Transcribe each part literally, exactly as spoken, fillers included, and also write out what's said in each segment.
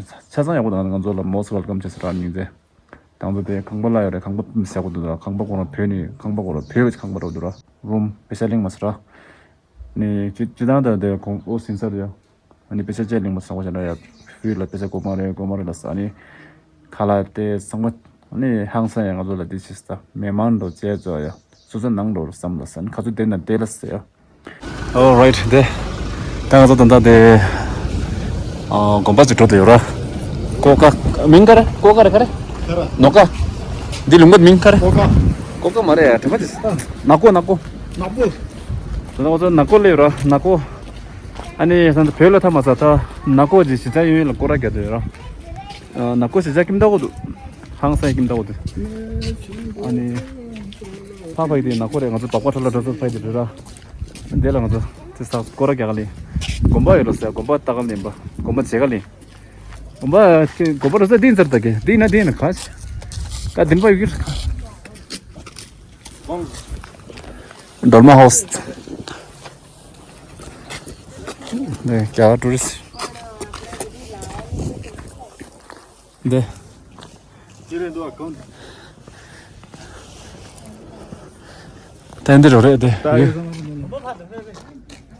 ཆ་ཚང་ཡག་པོ་དང་ང་ཚོ་ལ་most welcome བྱས་ཟེར་ར་སྙིང་རྗེ། དང་ཚོ་དེ་ཁང་པ་ལ་ཡོད་རེད། ཁང་པ་ཡག་པོ་འདུག་ཁང་པ་ཁོ་རང་བོད་ནས་ཁང་པ་ཁོ་རང་བོད་ཀྱི་ཁང་པ་རོ་འདུག་ར། རུམ་པེ་ཤ་གླིང་མ་ཟེར་ར། ནི་ཅི་ཅི་དང་དང་དེ་ཁོང་ཨོ་སིན་ས་རེད། ཨ་ནི་པེ་ཤ་ཅེ་གླིང་མ་ཟེར་བ་ཞིག་ན་ཡ། བོད་ལ་པེ་ཤ་གོ་མ་རེད་གོ་མ་རེད་ལ་ས་ནི། ཁ་ལག་དེ་ཚང་མ་ནི་ཧང་སང་ཡ་ང་ཚོ་ལ་དེ་ཤིས་ད་མེ་མང་འགྲོ་ཅེ་ཙོ་ཡ། སུ་ཚོ་ནང་འགྲོ་བསམ་ལ་ས་ནི་ཁ་ཚོ་དེ་ན་དེ་ལ་ས་ཡ། Alright དེ། ད་ང་ཚོ་ད་ལྟ་དེ། ཨ་དགོན་པ་ཅིག་འགྲོ་དུ་ཡོད་ར། ཀོ་ཀ་མིང་ག་རེ་ཀོ་ཀ་རེ་ག་རེ། ནོ་ཀ་འདི་ལུང་པ་མིང་ག་རེ། ཀོ་ཀ་མ་རེད་ཡ་དྲན་པ་ཅིག་ནག་པོ་ནག་པོ། ནག་པོ། ད་ང་ཚོ་ནག་པོ་ལ་ཡོད་ར་ནག་པོ། ཨ་ནི་ད་ལྟ་བོད་ལ་ཐ་མ་ས་ད་ནག་པོ་ཅིག་གཞིས་ཆགས་ཡོད་ཡོད་ལ་སྐོར་ར་རྒྱག་དུ་ཡོད་ར། ནག་པོ་གཞིས་ཆགས་ཀྱིན་ད་གོ་དུ། ཧང་སང་ཀྱིན་ད་གོ་དུ། ཨ་ནི། ཕ་ཕ་ཡི་དེ་ནག་པོ་རེད། ང་ཚོ་སྦག་སྦག་ཁྲ་ལ་འགྲོ་ས་ཕ་ཡི་དེ་རེད་ར། འདི་ལ་ང་ཚོ་དེ་ས་སྐོར་ར་རྒྱག་ག་ལེ། དགོན་པ་ཡོད་ལ་ས་དགོན་པ་ལྟ་ག་ལེ་ཡིན་པ་དགོན་པ་མཇལ་ག་ལེ། དགོན་པ་དགོན་པ་འགྲོ་ས་འདི་ཡིན་ཚར་ད་གི་འདི་ཡིན་ན་འདི་ཡིན་ན་ག་ད་འདི་པ་ཡོད་ཀྱི་རེད། སྒྲོལ་མ་ཧའོ་སི། འདི་རྒྱ་གར་ཊུ་རི་སི་ཊི། འདི། ད་འདི་རུ་རེད་དེ།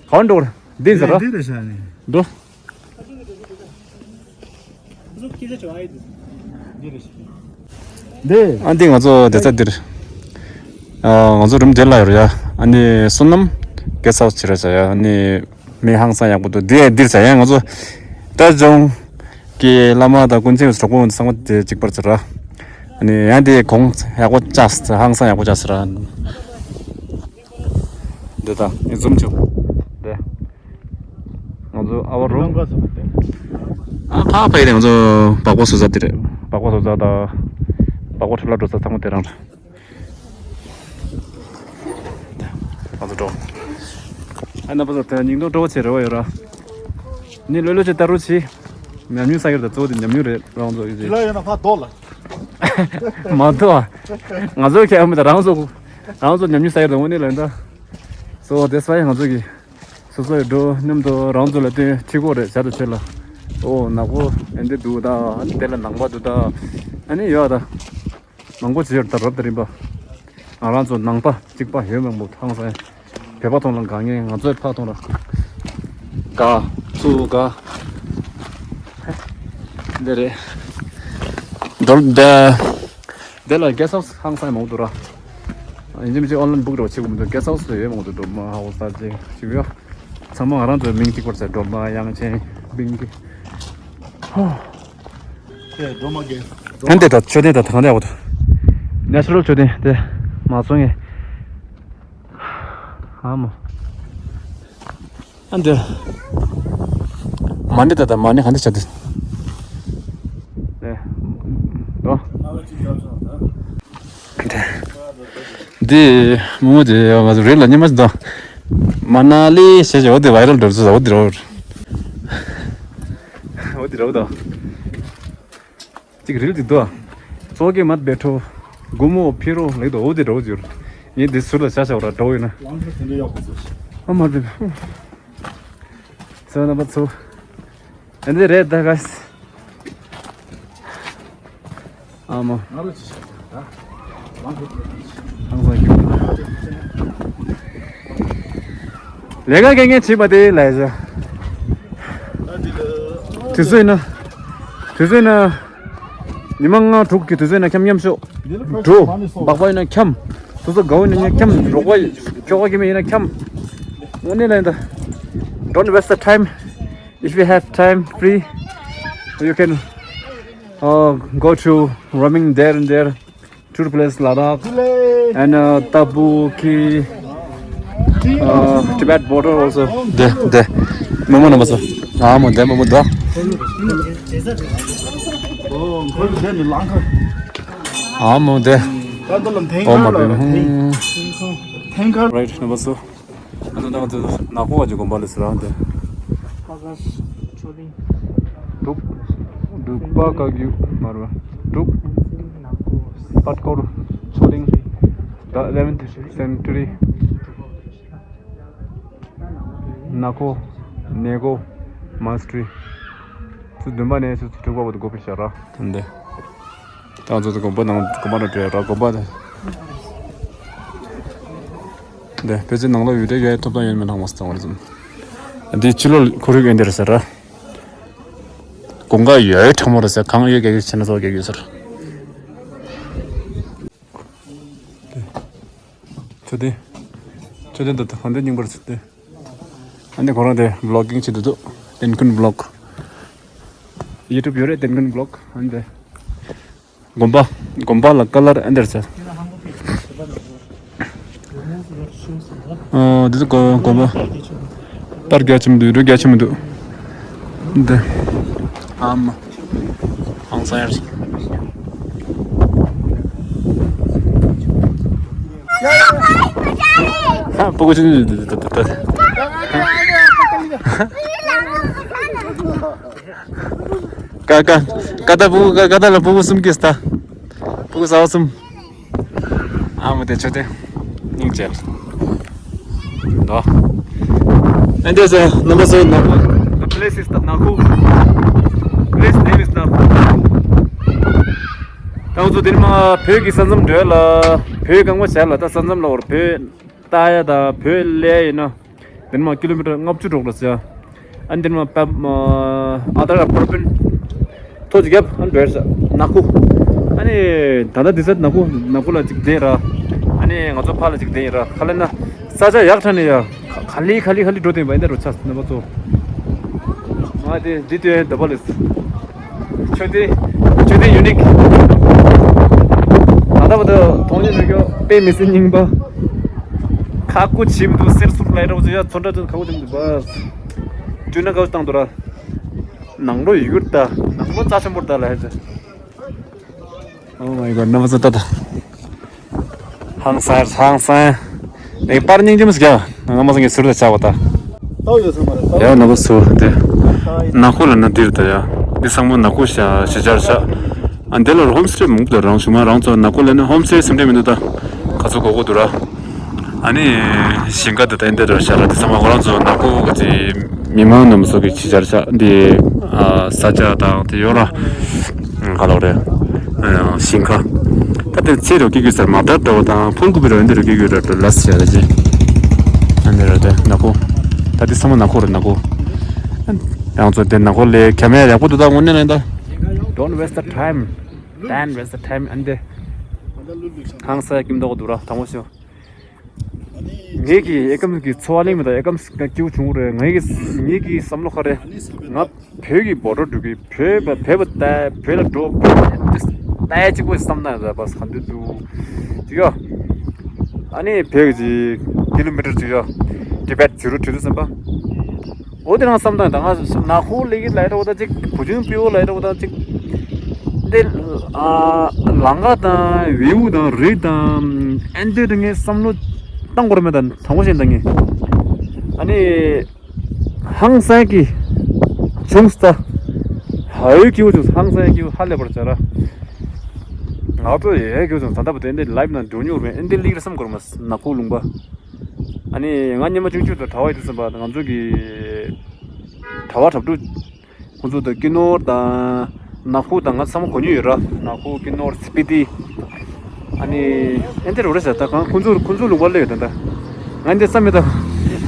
གང་འགྲོ་རེད། འདི་ཟེར་རོ། འདི་རེད་ཤག་ནི། འགྲོ། འདི། ཨ་འདི་ང་ཚོ་དེ་ཚ་འདིར། ཨ་ང་ཚོ་རུམ་དེ་ལ་ཡོད་རེད་ཡ། ཨ་ནི་བསོད་ནམས་གེ་སི་ཧའུ་སི་བྱེད་རེད་ས་ཡ། ཨ་ནི་མི་ཧང་སང་ཡག་པོ་འདུག་འདི་འདིར་ས་ཡ་ང་ཚོ་ད་ལྗོངས་ཀྱི་བླ་མ་དང་སྐུ་མཆེད་གྲོགས་པོ་ཚང་མ་དེ་གཅིག་པར་ཚར་ར། ཨ་ནི་ཡང་དེ་གོང་ཡག་པོ་བཅག་ཧང་སང་ཡག་པོ་བཅག་ས་ར། འདི་དང་ཨེ་ཛུམ་བྱུང་། འདི། ང་ཚོ་ཨ་བ་རུམ། ཨ་ཕ་ཕ་ཡི་རེད། ང་ཚོ་སྦག་སྦག་བཟོ་ས་དེ་རེད། སྦག་སྦག་བཟོ་ས་དང་། སྦག་སྦག་འཕྲུལ་ལ་འགྲོ་ས་ཚང་མ་དེ་རང་རེད། ང་ཚོ་འགྲོ། ཨ་ན་པ་ཚོ་དེ་ཉིན་ཐོ་སྤྲོ་བོ་བྱེད་རེ་བ་ཡོད་ར། ནི་ལོ་ལོ་ཆེ་ལྟ་རུ་ཆི། ཉམས་མྱོང་ས་ཡོད་ད་གཙོ་བོ་དེ་ཉམས་མྱོང་རེད་རང་ཚོ་ཡོད་ཅི། ལ་ཡོད་ན་ཕ་དོ་ལ། མ་དོ། ང་ཚོ་ཁྱད་མི་ད་རང་ཚོ། རང་ཚོ་ཉམས་མྱོང་ས་ཡོད་ད་དངོས་གནས་ལ་ཡིན་ད། སོ་དེ་ས་ཡ་ང་ཚོ་གི་སོ་སོའི་འགྲོ་མཉམ་དུ་རང་ཚོ་ལ་བསྟན་ཁྲིད་གོ་རེད་བྱ་དུ་ཆེ་ལ། ཨོ་ནག་པོ་ཨེ་འདི་འདུག་ད། ཨ་ནི་དེ་ལ་ནང་པ་འདུག་ད། ཨ་ནི་ཡོད་ད། མང་པོ་བྱེད་ཡོད་ད་རབ་ད་རིམ་པ། ང་རང་ཚོ་ནང་པ་གཅིག་པ་ཡོད་མང་པོ་ཐང་སང་། བོད་པ་ཐོང་ལ་དགའ་ངེས་ང་ཚོའི་ཕ་ཐོང་ལ། དགའ། ཚུ་དགའ། འདི་རེད། འདོར་འདི། དེ་ལ་གེ་སི་ཧའུ་སི་ཧང་སང་མང་པོ་འདུག་ར། ཡིན་གཅིག་མིན་གཅིག་ཨོན་ལན་བུག་རོགས་བྱེད་དགོས་མི་འདུག་གེ་སི་ཧའུ་སི་ལ་ཡོད་མང་པོ་འདུག་སྒྲོལ་མ་ཧའུ་སི་ད་ཅིག་ཅིག་ཡོད། ཚང་མ་ང་རང་ཚོའི་མིང་གཅིག་པར་ཟེར་སྒྲོལ་མ་དབྱངས་ཅན་བིང་གི། ཧོ། དེ་སྒྲོལ་མ་གེ། ཨན་དེ་ད་མཆོད་རྟེན་ད་ཐང་རེ་ཨོ་ད། ནེ་ཆུ་རལ་མཆོད་རྟེན་དེ་མ་སོང་ངས། ཨ་མོ། ཨ་འདི། མ་ཎི་ད་ད་མ་ཎི་ག་འདི་བྱ་འདི། ཨེ། དོ། འདི། མོ་འདི་ང་ཚོ་རེད་ལ་ཉི་མ་ཞིག་དོ། མ་ན་ལི་ཞེས་བྱ་འོ་འདི་བའི་རལ་འགྲོ་ཚོ་འོ་འདི་རོ། འོ་འདི་རོ་དོ། གཅིག་རིལ་གཅིག་དོ། ཙོག་གེ་མ་བེ་ཁྲོ། གུ་མོ་ཕི་རོ་ལེགས་དོ་འོ་དེ་རོ་ཟུར། ངས་དེ་ཟུར་ལ་ཤ་ཤ་བ་ར་འགྲོ་ཡོད་ན། ལང་ཁ་དེ་འདྲ་ཡག་པོ་ཟེར། ཨ་མ་བེ། ཚོ་ན་པ་ཚོ། ཨ་འདི་རེད་ད་ག་ཨ་མ། ང་རོ་ཅི་ཤ་ད། ལང་ཁ་དེ། ལས་ཀ་སྐད་ངན་བྱེད་པ་དེ་ལས་བྱ། དུས་ཚོད་ཡིན་ན། དུས་ཚོད་ཡིན་ན། ཉི་མ་ལྔ་དྲུག་གི་དུས་ཚོད་ཡིན་ན་འཁྱམ་འཁྱམ་ཤོག་འགྲོ། སྦག་སྦག་ཡིན་ན་འཁྱམ། སོ་སོ་དགའ་བོ་ཡིན་ན་འཁྱམ། རོགས་པ་ཁྱོ་ག་གི་མི་ཡིན་ན་འཁྱམ། དངོས་གནས་ལ་ཡིན་ད། Don't waste the time. If you have time free, you can uh, go to roaming there and there. Tour place Ladakh and uh, Tabuki, uh, Tibet border also. དེ་དེ། མོ་མོ་ན་པ་ཚོ། ཨ་མོ་དེ་མོ་མོ་དོ། ཨ་མོ་དེ། ཨོ་མ་པེ། ཐེང་ཀར། རའིཊ་ན་པ་ཚོ། ཨ་ནི་ང་ཚོ་ནག་པོ་བ་ཅིག་དགོན་པ་ལ་ཟེར་ར་འདི། འབྲུག་འབྲུག་པ་བཀའ་བརྒྱུད་མར་བ་འབྲུག་པད་ཀོར་ཆོས་གླིང་། The eleventh century ནག་པོ་ནེ་གོ་monastery། ཚོ་བདུན་པ་ནས་ཚོ་དྲུག་པ་བར་དུ་སྒོ་ཕྱེ་བཞག་ར། འདི། ད་ང་ཚོ་དགོན་པ་ནང་དགོན་པ་ནང་འགྲོ་ཡ་ར་དགོན་པ་དེ། འདི་ཕལ་ཆེར་ནང་ལོགས་ཡོད་དེ་ཡོད་ཐོབ་ཐང་ཡོད་མེད་ནང་མ་སྟོང་བར་ཙམ། འདི་ཕྱི་ལོགས་ཁོར་ཡུག་ཨེ་འདི་རེད་ཟེར་ར། དགུན་ཁ་ཡོད་ཁྲ་མོ་རེད་ཟེར། གངས་ཡོད་རྒྱ་ཡོད་ཕྱི་ན་ཚོ་རྒྱ་ཡོད་ཟེར། ཆོས་སྡེ། ཆོས་སྡེ་འདི་ཧན་དེ་རྙིང་པར་ཚུད་དེ། ཨ་ནི་ཁོ་རང་དེ་བི་ལོག་གིང་བྱེད་དུ་འདུག་ཏན་ཀུན་བི་ལོག་ཡུ་ཊུབ་ཡོད་རེད། ཏན་ཀུན་བི་ལོག་ཨ་ནི་དེ། དགོན་པ། དགོན་པ་ལ་ཀ་ལར་ཨ་འདིར་ཚ། ཨོ་འདི་ཚོ་དགོན་པ། པར་རྒྱ་ཆེ་མི་འདུག་རུ་རྒྱ་ཆེ་མི་འདུག་འདི། ཨམ། ཧང་སང་ཡར། ཧ་པོ་གོ་ཆེ་ནི་འདི་འདི་འདི་འདི། ཀ་ཀ། ཀ་ད་ཕྲུ་གུ་ཀ་ཀ་ད་ལ་ཕྲུ་གུ་གསུམ་སྐྱེས་ད། ཕྲུ་གུ་ཟ་བ་གསུམ། ཨ་མ་དེ་ཆོས་སྡེ། སྙིང་རྗེ། དོ། And there's a number seven number. The place is the Naku. Place name is Naku. ད་ང་ཚོ་དེ་ནི་མ་བོད་ཀྱི་ས་མཚམས་འགྲོ་ལ། བོད་རྐང་པ་བྱས་ལ་ད་ས་མཚམས་ལ་བར་བོད་ལྟ་ཡ་ད་བོད་ལས་ཡིན་ན། དེ་ནི་མ་ཀི་ལོ་མི་ཊར་ལྔ་བཅུ་འགྲོ་ལ་ཟེར། ཨ་ནི་དེ་ནི་མ་པ་མ་ཨ་ད་ར་པར་པིན། ཐོ་ཅིག་རྒྱབ་ཨ་ནི་བེར་ས་ནག་ཁུ། ཨ་ནི་ད་ལྟ་འདི་ས་ནག་ཁུ་ནག་ཁུ་ལ་ཅིག་བསྡད་ར། ཨ་ནི་ང་ཚོ་ཕ་ལ་ཅིག་བསྡད་ཡིན་ར། ཁ་ལེ་ན་ས་ཆ་ཡག་ཁྲ་ནས་ཡ། ག་ལེ་ག་ལེ་ག་ལེ་འགྲོ་དེ་བ་ཡིན་ད་རོ་ཆ་ནམ་པ་ཚོ། ང་དེ་འདི་དུས་འདི་པ་ལས། ཆོས་སྡེ། ཆོས་སྡེ་ཡུ་ནིག་ད་ལྟ་བར་དུ་མཐོང་རྒྱུ་མེད་རྒྱུ་དཔེ་མི་སྲིད་རྙིང་པ། ཁ་སྐུ་བྱིས་མི་འདུག་གསེར་སུར་ལས་རོགས་ཟེར་ཡ་ཚོན་ཁྲ་ཚོན་ཁ་སྐུ་བྱིས་མི་འདུག་བ། བསྟུན་ན་དགའ་བོ་བཏང་འདུག་ར། ནང་ལོ་ཡི་གུར་ད། ནང་ལོ་རྩ་ཆེན་པོར་ད་ལ་ཧེ་ད། Oh my god, ནམ་ཟ་ད་ད། ཧང་སང་ཧང་སང་། ངས་པར་སྙིང་རྗེ་མོ་ཟིག་ཡ། ང་མ་ཟ་ངས་ཟུར་ད་ཆགས་པ་ད། ཏོ་ཡོད་ས་མ་རེད་ཏོ། ཡ་ནག་པོ་སུ་དེ། ནག་པོ་ལ་ན་འདིར་ད་ཡ། འདི་ཚང་མ་ནག་པོ་ཤ་ཤ་ཆར་ཤ། ཨ་འདི་ལ་ཧོམ་སི་ཊེ་མང་པོ་ད་རང་བྱུང་མ་རང་ཚོ་ནག་པོ་ལ་ནི་ཧོམ་སི་ཊེ་སེམས་ཁྲལ་མི་འདུག་ད། ག་ཚོད་གོ་གོ་འདུག་ར། ཨ་ནི་ཞིང་ཁ་དེ་ད་འདི་ད་ཤ་ར་འདི་ཚང་མ་ཁོ་རང་ཚོ་ནག་པོ་གི་མི་མང་རྣམས་ཚོ་གི་ཤ་ཆར་ཤ་འདི། ས་ཆ་དང་དེ་ཡོད་ར། ག་ལོག་རེད། ཞིང་ཁ། ད་ལྟའི་ཚེ་རུ་སྐྱེ་དགོས་ཟེར་མ་ད་འགྲོ་དང་ཕུར་ཀུ་པི་རུ་འདི་རུ་སྐྱེ་དགོས་ར་འགྲོ་ལ་ཟེར་ར་ཅི། ཨ་འདི་རུ་དེ་ནག་པོ། ད་དེ་ཚང་མ་ནག་པོ་རེད་ནག་པོ། ཡང་ཚོ་དེ་ནག་པོ་ལས་ཁྱམས་ཡག་པོ་འདུག་ད་དངོས་གནས་ལ་ད། Don't waste the time. Don't waste the time. ཨ་འདི། ཧང་སང་ཡ་ཀིམ་མདོག་འདུག་ར་དང་པོ་ཤོ། ངེད་ཀྱི་ཨེ་ཀམ་གྱི་འཚོ་བ་གླེང་མི་དང་ཨེ་ཀམ་སྐྱིད་པོ་བྱུང་རེད། ངེད་ཀྱི་ངེད་ཀྱི་བསམ་བློ་ཁ་རེད། ང་བོད་ཀྱི་བོ་ཊར་འགྲོ་གི་བོད་པ་བོད་པ་ལྟ་བོད་ལ་འགྲོ་བོད་ལ་ལྟ་ཡ་གཅིག་པོ་བསམ་ན་ར་པ་ག་འདུག་འདུག་ཅིག་ཡོ། ཨ་ནི་བོད་ཀྱི་ཀི་ལོ་མི་ཊར་ཅིག་ཡོ། ཏི་བེད་ཇི་རོ་ཊུ་རི་ཛམ་པ། འོ་དེ་རང་བསམ་སྟངས་དང་ང་ནག་ཁུ་ལེགས་ལ་ཡོད་ད་ཅིག་བུ་ཆུང་པི་འོ་ལ་ཡོད་ད་ཅིག་འདི་ལ་ལང་ཀ་དང་བེའུ་དང་རི་དང་ཨན་ཏེ་དེ་ངས་བསམ་བློ་བཏང་དགོས་ར་མེད་ད་དང་པོ་བཞིན་ད་ངས་ཨ་ནི་ཧང་སང་གི་བྱུང་ས་ཧ་ཡོད་སྐྱིད་པོ་བྱུང་ཧང་སང་སྐྱིད་པོ་ཧ་ལས་པར་བྱ་ར་ང་ཚོ་ཡས་སྐྱིད་པོ་བྱུང་ད་ལྟ་བུ་དེ་འདི་ལའིབ་ནང་འགྲོ་མྱོང་ར་མེད་ཨན་ཏེ་ལིག་ར་བསམ་དགོས་ར་མ་ནག་ཁུ་ལུང་པ། ཨ་ནི་ང་ཉི་མ་ཆུང་ཆུང་དུ་གྲྭ་བ་ཡིན་དུས་ཙམ་པ་ང་ཚོ་གི་གྲྭ་བ་གྲྭ་ཕྲུག་ཁོང་ཚོ་དང་ཀི་ནོར་དང་ནག་ཁུ་དང་ང་ཚང་མ་གོ་མྱོང་ཡོད་ར། ནག་ཁུ་ཀི་ནོར་སི་པི་ཏི། ཨ་ནི་ཨེ་འདི་རུ་རེད་ཟེར་ད་གང་ཁོང་ཚོ་ཁོང་ཚོ་ལུང་པ་སླེབས་ཡོད་ད་ད། ང་འདི་བསམ་མེད་ད། ང་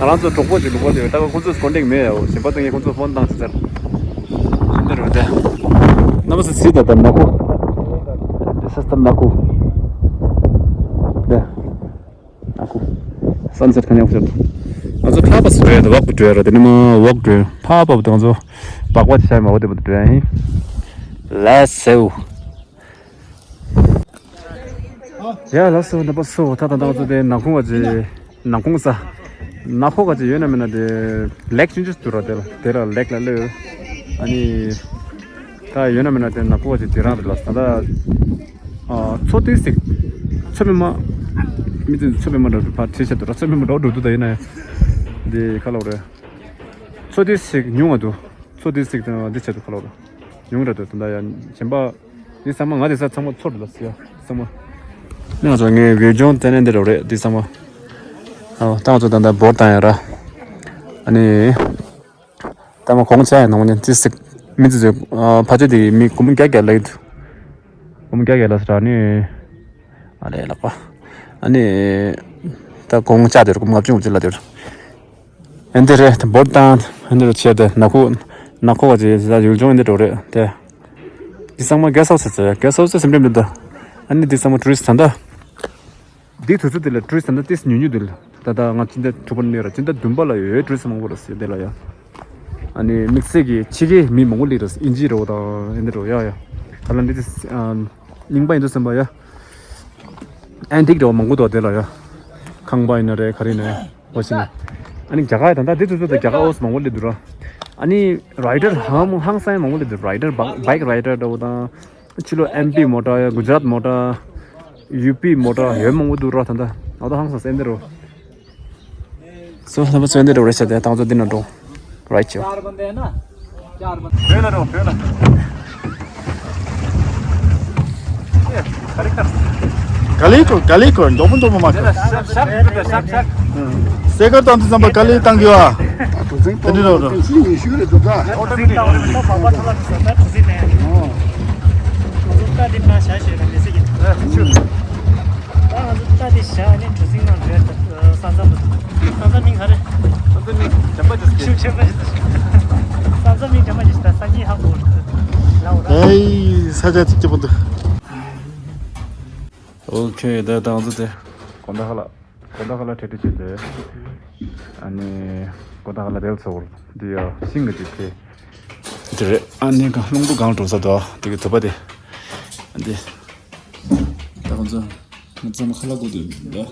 རང་ཚོ་གྲོགས་པོ་ཞིག་ལུང་པ་སླེབས་ཡོད་ད་གང་ཁོང་ཚོ་ཀོན་ཊེག་མེད་ཡ་གཞན་པ་དང་ངས་ཁོང་ཚོ་ཕོན་བཏང་ཟེར་ཟེར། ཨེ་འདི་རུ་ད། ནམ་སི་སི་ད་ད་ནག་ཁུ། འདི་སི་སི་ད་ནག་ཁུ། ད། ཨ་ཁུ། སན་སེ་ཊི་ག་ཉོག་ཤར་དུ། ང་ཚོ་ཁ་པ་སི་འགྲོ་ཡ་དང་ཝོག་གི་འགྲོ་ཡ་ར་དེ་ནི་མ་ཝོག་འགྲོ་ཡ་ཕ་པ་བུ་དང་ཚོ་སྦག་པ་ཆ་མ་བོ་དེ་བུ་འགྲོ་ཡ་ཡིན། Let's go. ཡ་ལགས་སོ་ནག་པོ་སོ་ད་ད་ད་ང་ཚོ་དེ་ནག་ཁུང་བ་ཅི་ནག་ཁུང་ས་ནག་ཁུང་ག་ཅི་ཡོད་ན་མེད་ན་དེ་ལེག་ཆུང་ཆུང་དུ་ར་དེ་ལ་དེ་ར་ལེག་ལ་ལེ་ཨ་ནི། ད་ཡོད་ན་མེད་ན་དེ་ནག་པོ་ཅིག་དེ་རང་རེད་ལ་ད་ལྟ། ཨ་མཚོ་ཏི་སིག་མཚོ་པད་མ། མི་ཚོས་མཚོ་པད་མ་འདྲ་བ་བྲིས་བྱས་འདུག་ར་མཚོ་པད་མ་འདྲ་བོ་འགྲོ་འདུག་ད་ཡིན་ན་ཡང་། འདི་ཁ་ལོ་རེད། མཚོ་ཏི་སིག་ཉུང་བ་འདུག་མཚོ་ཏི་སིག་དང་འདི་བྱས་འདུག་ཁ་ལོ་རེད། ཉུང་རེད་འདུག་ད་ལྟ་ཡང་གཞན་པ། འདི་ཚང་མ་ང་དེ་ས་ཚང་མ་ཚོར་འདུག་ལ་ཟེར་ཡ་ཚང་མ། ནི་ང་ཚོ་ངའི་བེ་ལྗོངས་ལྟ་ནས་འདི་རུ་རེད་འདི་ཚང་མ། ཨ་ད་ང་ཚོ་ད་ལྟ་འབོར་བཏང་ཡ་ར། ཨ་ནི། ད་མ་གོང་ཆ་ཡང་ནང་ནས་ཙི་ཙིག་ མི་ཚོས་ཕ་ཆོས་དེ་མི་སྒོར་མོ་བརྒྱ་བརྒྱ་ལ་ཡོད། སྒོར་མོ་བརྒྱ་བརྒྱ་ལ་ཟེར་ནི། ཨ་ལས་ལགས་པ། ཨ་ནི། ད་གོང་ལྕགས་དེར་སྒོར་མོ་ལྔ་བཅུ་ལྔ་བཅུ་ལ་དེར། ཨེ་འདི་རེད་དེ་འབོར་དང་ཨེ་འདི་རུ་བྱས་ཏེ་ནག་ཁུག་ནག་ཁུག་ག་ཅེས་ཟ་ཡུལ་ལྗོངས་ཨེ་འདི་འགྲོ་རེད་དེ། འདི་ཚང་མ་གེ་སི་ཧའུ་སི་ཟེར་གེ་སི་ཧའུ་སི་སེམས་ཁྲལ་མི་འདུག་ཨ་ནི་འདི་ཚང་མ་ཊུ་རི་སི་ཊི་ད་ལྟ། འདི་དུས་ཚོད་འདི་ལ་ཊུ་རི་སི་ཊི་ད་ལྟ་ཏིས་ཉུང་ཉུང་འདུག་ད་ལྟ་ང་སྤྱི་ཟླ་དྲུག་པ་ནས་ར་སྤྱི་ཟླ་བདུན་པ་ལ་ཡོད་ཊུ་རི་སི་ཊི་མང་པོ་ར་སི་དེ་ལ་ཡ། ཨ་ནི་དམིགས་བསལ་གྱི་ཕྱི་རྒྱལ་མི་མང་པོ་སླེབས་འདུག་ཨིན་ཇི་རོ་དང་ཨེ་འདི་རོ་ཡ་ཡ། ད་ལ་འདི་ཏིས་རྙིང་པ་ཡིན་འདུག་བསམ་པ་ཡ། ཨན་ཊིག་འདྲ་བོ་མང་པོ་འདུག་དེ་ལ་ཡ། ཁང་པ་ཡིན་ན་རེད་ག་རེ་ཡིན་ན་ཡ། འོ་ཤི་ནི། ཨ་ནི་རྒྱ་གར་ད་ལྟ་འདི་དུས་ཚོད་དུ་རྒྱ་གར་ཨོ་སི་མང་པོ་སླེབས་འདུག་ར། ཨ་ནི་རའི་ཌར་ཧང་ཧང་སང་མང་པོ་སླེབས་འདུག་རའི་ཌར་བ་བའིག་རའི་ཌར་འདྲ་བོ་དང་། ཕྱི་ལོ་ཨེམ་པི་མོ་ཊ་ཡ་གུ་ཇ་རཱཏ་མོ་ཊ། ཡུ་པི་མོ་ཊ་ཡོད་མང་པོ་འདུག་ར་ད་ལྟ། ཨ་ད་ཧང་སང་སེམས་འདི་རོ། སོ་ལྷ་པ་ཚོ་འདི་འདྲ་རེད་ཤག་དེ་ཏང་ཚོ་འདི་ན་འགྲོ། རའིཊ་ཆོ། བོད་ལ་འགྲོ་བོད་ལ། ག་ལེ་གོ་ག་ལེ་གོ་མགྱོགས་པོ་མགྱོགས་པོ་མ་ག་སེ་གར་བཏང་དུས་ཙམ་པ་ག་ལེ་བཏང་གི་བ། དེ་འདྲ་རོ་རོ། ད་ང་ཚོ་ལྟ་དེ་བཞག་ནས་གྲུ་གཟིངས་ནང་འགྲོ་ཡ་ད། ས་མཚམས་པ། ས་མཚམས་མིང་ག་རེ། ས་མཚམས་མིང་བྱམས་པ་ཅོས་ཀྱི། ཤུགས་ཆེན་པོ་ཞིག་ད། ས་མཚམས་མིང་བྱམས་པ་ཅོས་ད་སང་ཉིན་ཧ་གོ་རེད། ལའོ་ར། ཨེ་ས་ཆ་ཅིག་སྐྱིད་པོ་འདུག་ཨོ་ཁེ་ད་ད་ང་ཚོ་དེ་དགོང་དག་ཁ་ལ་དགོང་དག་ཁ་ལ་ཁྲལ་ཁྲལ་བྱས་ཏེ། ཨ་ནི་དགོང་དག་ཁ་ལ་དེ་ཚོ་འདི་ཡ་ཤིང་གི་དེ་ཁེ། དེ་རེད། ཨ་ནི་ག་རླུང་བུ་གང་འགྲོ་ས་དོ་དེ་གི་དུ་པ་དེ། ཨ་འདི། ད་ཁོང་ཚོ་ང་ཚང་མ་ཁ་ལག་དགོས་འདུག་ཡ།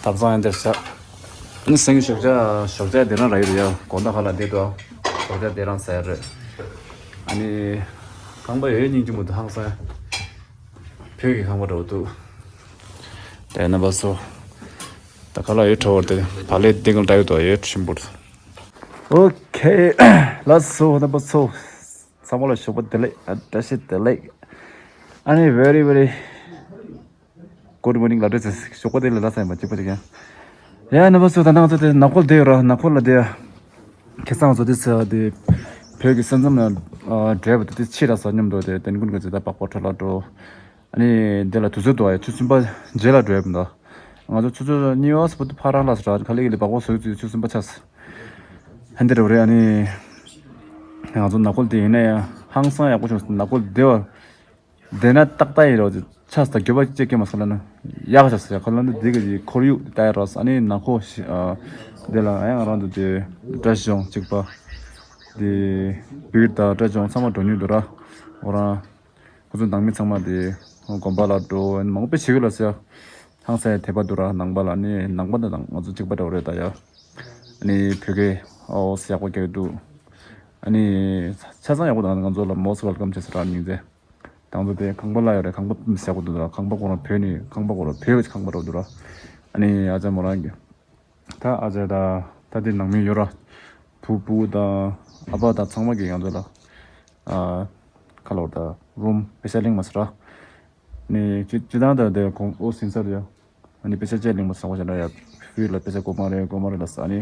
ཐབ་ཚང་ཡང་འདིར་བཞག་ཨ་ནི་སེང་གེ་ཞོགས་ཇ་ཞོགས་ཇ་དེ་རང་རག་གི་འདུག་ཡ། དགོང་དག་ཁ་ལག་འདི་འདུག་ཞོགས་ཇ་དེ་རང་ཟ་ཡ་རེད། ཨ་ནི་ཁང་པ་ཡོད་སྙིང་རྗེ་མོ་འདུག་ཧང་སང་། བོད་ཀྱི་ཁང་པ་འདྲ་བོ་འདུག་དེ་རྣམ་པ་ཚོ། ད་ཁ་ལག་ཡོད་འཕྲོ་བར་དེ་བག་ལེབ་འདི་གང་འདྲ་ཡོད་དོ་ཡོད་ཆེན་པོ། ཨོ་ཁེ། ལགས་སོ་རྣམ་པ་ཚོ། ཚང་མ་ལ་ཞོགས་པ་བདེ་ལེགས། ཨ་བཀྲ་ཤིས་བདེ་ལེགས། ཨ་ནི་very very good morning ལ་འདྲ་ཚེ་ཞོགས་པ་བདེ་ལེགས་ལ་ས་ཡིན་པ་གཅིག་པ་ཅིག་ཡང་། ཡ་རྣམ་པ་ཚོ་ད་ནང་ཚོ་དེ་ནག་ཁོལ་བསྡད་ཡོད་ར་ནག་ཁོལ་ལ་བསྡད་ཡ། ཁེ་སང་ཚོ་དེ་ཚོ་དེ་བོད་ཀྱི་ས་མཚམས་ལ་བགྲེས་པ་དེ་དེ་ཕྱི་ར་ས་མཉམ་དུ་དེ་དེ་ཀུན་གྱི་ཚེ་ད་བག་པོ་ཁྲ་ལ་འགྲོ། ཨ་ནི་དེ་ལ་དུས་ཚོད་འདུག་ཨ་ཡ་ཆུ་ཚོད་གསུམ་པ་རྗེས་ལ་འགྲོ་ཡ་མི་འདུག་ང་ཚོ་ཆུ་ཚོད་གཉིས་པ་སུ་ཕར་རང་ལ་སུ་ར་ཁ་ལེ་གི་ལི་བག་པོ་བཟོས་ཚུལ་ཆུ་ཚོད་གསུམ་པ་ཆགས། ཧན་དེ་རེད་རེད། ཨ་ནི་ང་ཚོ་ནག་ཁོལ་དེ་ཡིན་ན་ཡང་ཧང་སང་ཡག་པོ་བྱུང་སོང་། ནག་ཁོལ་བདེ་བ་བདེ་ན་ཏག་ཏག་ཡིན་རོགས་ཆགས་སོང་། འགྱོད་པ་ཅིག་སྐྱེ་མ་སོང་ལ་ན་ཡག་ཆགས་སོང་། ཡ་ཁོ་ལ་ནི་དེ་གི་ཁོར་ཡུག་ལྟ་ཡ་རོགས། ཨ་ནི་ནག་ཁོལ་ཤི་ཨ་དེ་ལ་ཡང་རང་དུ་དེ་འདྲ་གཞོང་གཅིག་པ་དེ་བིར་དང་འདྲ་གཞོང་ཚང་མ་འགྲོ་མྱོང་འདུག་ར། འོ་རང་ཁོ་ཚོ་ནང་མི་ཚང་མ་དེ་དགོན་པ་ལ་འགྲོ་མང་པོ་ཞིག་ལ་ཟེར། ཧང་སང་དད་པ་འདུག་ར། ནང་པ་ལ་ནི་ནང་པ་དང་ང་ཚོ་གཅིག་པ་འདྲ་བོ་རེད་ད་ཡ། ཨ་ནི་བོད་སྐད་ཨོ་ཡག་པོ་རྒྱག་གི་འདུག་ཨ་ནི་ཆ་ཚང་ཡག་པོ་དང་ང་ཚོ་ལ་most welcome བྱས་ཟེར་ར་མིང་ཚེ། དང་ཚོ་དེ་ཁང་པ་ལ་ཡོད་རེད། ཁང་པ་མི་ཡག་པོ་འདུག་ར། ཁང་པ་ཁོ་རང་བོད་ནི་ཁང་པ་ཁོ་རང་བོད་ཀྱི་ཁང་པ་འདྲ་བོ་འདུག་ར། ཨ་ནི་ཨ་ཅག་མོ་རང་གི་ད་ཨ་ཅག་ད་ད་དེ་ནང་མི་ཡོད་ར། བུ་བུ་དང་ཨ་ཕ་དང་ཚང་མ་གི་ང་ཚོ་ལ་ཨ་ཁ་ལོར་ད་རུམ་པེ་ས་གླིང་མ་ཟེར་ར། ནི་ཅི་ཅི་དང་ད་དེ་ཁོང་ཨོ་སིན་སར་ཡ། ཨ་ནི་པེ་ས་ཅན་གླིང་མ་ཟེར་བ་ཞིག་ན་ཡ། ཕུལ་ལ་པེ་ས་གོ་མ་རེ་གོ་མ་རེ་ལ་ས་ནི་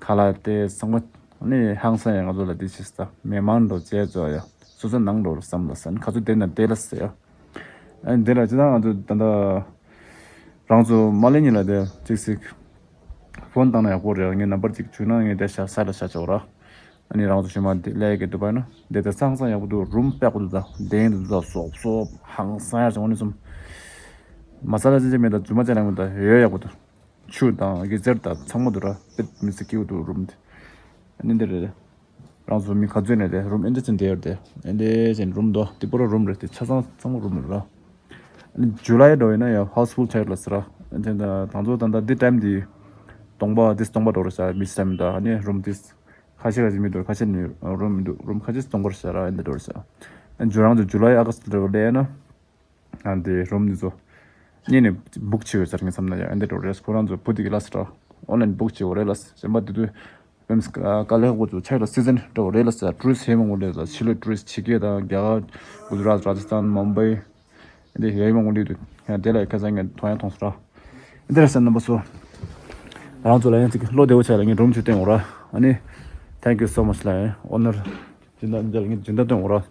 ཁ་ལ་དེ་ཚང་མ་ནི་ཧང་སང་ཡ། ང་ཚོ་ལ་དེ་ཤི་སྟ་མེ་མང་འགྲོ་བྱས་ཚོ་ཡ། སོ་སོ་ནང་འགྲོ་བསམ་ལ་ས་ནི་ཁ་ཚོ་དེ་ན་དེ་ལ་ས་ཡ། ཨ་ནི་དེ་ལ་ཅི་དང་ང་ཚོ་ད་ད་རང་ཚོ་མ་ལེ་ཉི་ལ་དེ་ཅིག་སིག་ཕོན་བཏང་ན་ཡག་པོ་རེད། ངས་ནམ་བར་ཅིག་བྱུང་ན་ངས་དེ་ཤ་ས་ལ་ཤ་ཆོག་ར། ཨ་ནི་རང་ཚོ་ཞུ་མ་དེ་ལས་ཀྱི་འདུག་པ་ན་དེ་དེ་སང་སང་ཡག་པོ་འདུག་རུམ་དཔེ་ཡག་པོ་འདུག་ད་གདན་དུ་འདུག་སོབ་སོབ་ཧང་སང་ཡག་བྱུང་ནི་སོམ། མ་ས་ལ་ཅི་ཅི་མེད་ད་རྫུན་མ་ཅི་ལང་མེད་ད་ཡོད་ཡག་པོ་འདུག་ཆུ་དང་གི་ཙེར་དང་ཚང་མ་འདུག་ར། དཔེ་མི་ཚེ་སྐྱིད་པོ་འདུག་རུམ་དེ། ཨ་ནི་འདི་རེད། རང་ཚོ་མི་ག་ཚོད་ནས་དེ་རུམ་ཨེ་འདྲ་ཅན་དེ་ཡོད་དེ། ཨེ་འདྲ་ཅན་རུམ་དོ་དེ་པོ་ར་རུམ་རེད་དེ་ཆ་ཚང་ཚང་མ་རུམ་རེད་ར། ཨ་ནི་ཇུ་ལའི་འགྲོ་ཡིན་ན་ཡང་ཧའུ་སི་ཕུལ་ཆགས་ཡོད་ལ་ཟེར་ར། ཨ་ནི་ད་ང་ཚོ་ད་ལྟ་འདི་ཊའིམ་འདི་སྟོང་པ་འདི་སྟོང་པ་འགྲོ་རེད་ཤག་མི་སེམས་ད་ཨ་ནི་རུམ་འདི་ཁ་ཤས་ཁ་ཤས་མི་འདུག་ཁ་ཤས་ནི་རུམ་མི་འདུག་རུམ་ཁ་ཤས་སྟོང་པ་རེད་ཤག་ར། ཨེ་འདྲ་འགྲོ་རེད་ཤག་ཨ་ནི་ཇུ་རང་ཚོ་ཇུ་ལའི་ཨ་ག་སི་ཊི་འགྲོ་ལས་ན། ཨ་འདི་རུམ་འདི་ཚོ་གཉིས་ནས་བུག་བྱས་ཡོད་ཟེར་ངས་བསམ་ན་ཡང་ཨ་འདི་འགྲོ་རེད། ཁོ་རང་ཚོ་བུ་དེ་གི་ལ་སི་ཊི་ཨོན་ལའིན་བུག་བྱས་ཡོད་རེད་ལ། གཞན་པ་དེ་དུས་ཕེམ་སི་ཀ་ལེ་ཧ་གོ་ཚོ་ཆ་ཡོད་ལ་སི་ཛན་འགྲོ་རེད་ལ་ཟེར། ཊུ་རི་སི་ཊི་ཧེ་མ་ངོ་རེད་ལ། ཕྱི་ལོ་ཊུ་རི་སི་ཊི་ཕྱི་རྒྱལ་དང་རྒྱ་གར་གུ་ཇུ་རཱཏ་རཱ་ཇི་སྟན་མུམ་བྷའི་འདི་ཧེ་མ་ངོ་རེད་དུས་ཡང་དེ་ལ་ཁ་སང་ངས་མཐོང་ཡང་མཐོང་སོང་ར། འདི་ར་སེམས་རྣམ་པ་ཚོ། རང་ཚོ་ལ་ཡང་ཅིག་བློ་བདེ་བོ་ཆགས་ལ་ངས་རུམ་ཆུ་བསྟན་འོང་ར། ཨ་ནི། Thank you so much ལ་ཨོ་ནར་སྦྱིན་བདག་འདི་ལ་ངས་སྦྱིན་བདག་སྟོན་འོ་ར།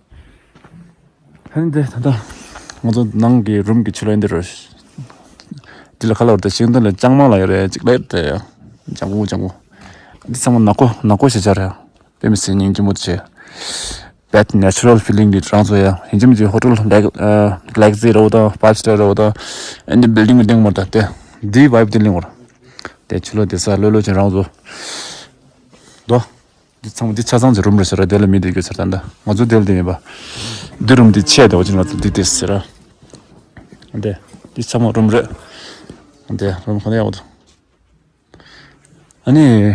ཧན་དེ་ད་ལྟ་ང་ཚོ་ནང་གི་རུམ་གྱི་ཆུ་ལ་འདི་རུ། འདི་ལ་ཁ་ལ་བར་དུ་ཤིང་ཏོག་ལ་ལྕང་མ་ལ་ཡོད་རེད་ཅིག་ལེབ་དེ་ཡ། ལྗང་གུ་ལྗང་གུ། འདི་ཚང་མ་ནག་པོ་ནག་པོ་ཞེ་ཆ་རེད། དཔེ་མི་སྲིད་སྙིང་རྗེ་མོ་ཆེ། Bad natural feeling གི་རང་ཚོ་ཡ་ཡིན་གཅིག་མིན་གཅིག་ཧོ་ཊེལ་Galaxy ར་བོ་དང་Five Star ར་བོ་དང་ཨེ་འདི་building གི་སྟེང་མར་དང་དེ་འདི་vibe དེ་གླིང་བར་དེ་ཆུ་ལོ་དེ་ས་ལོ་ལོ་ཅན་རང་ཚོ་དོ། འདི་ཚང་མ་འདི་ཆ་ཚང་གི་རུམ་རེད་ཟེར་ར། དེ་ལ་མི་བསྡད་རྒྱུ་ཟེར་ད་འདི་ང་ཚོ་དེ་ལ་བསྡད་ཡིན་པ། འདི་རུམ་འདི་ཆེ་དེ་འོ་ཅི་ང་ཚོ་འདི་དེ་ཟེར་ར། འདི་འདི་ཚང་མ་རུམ་རེད། འདི་རུམ་ག་ནས་ཡོང་འདུག་ཨ་ནི།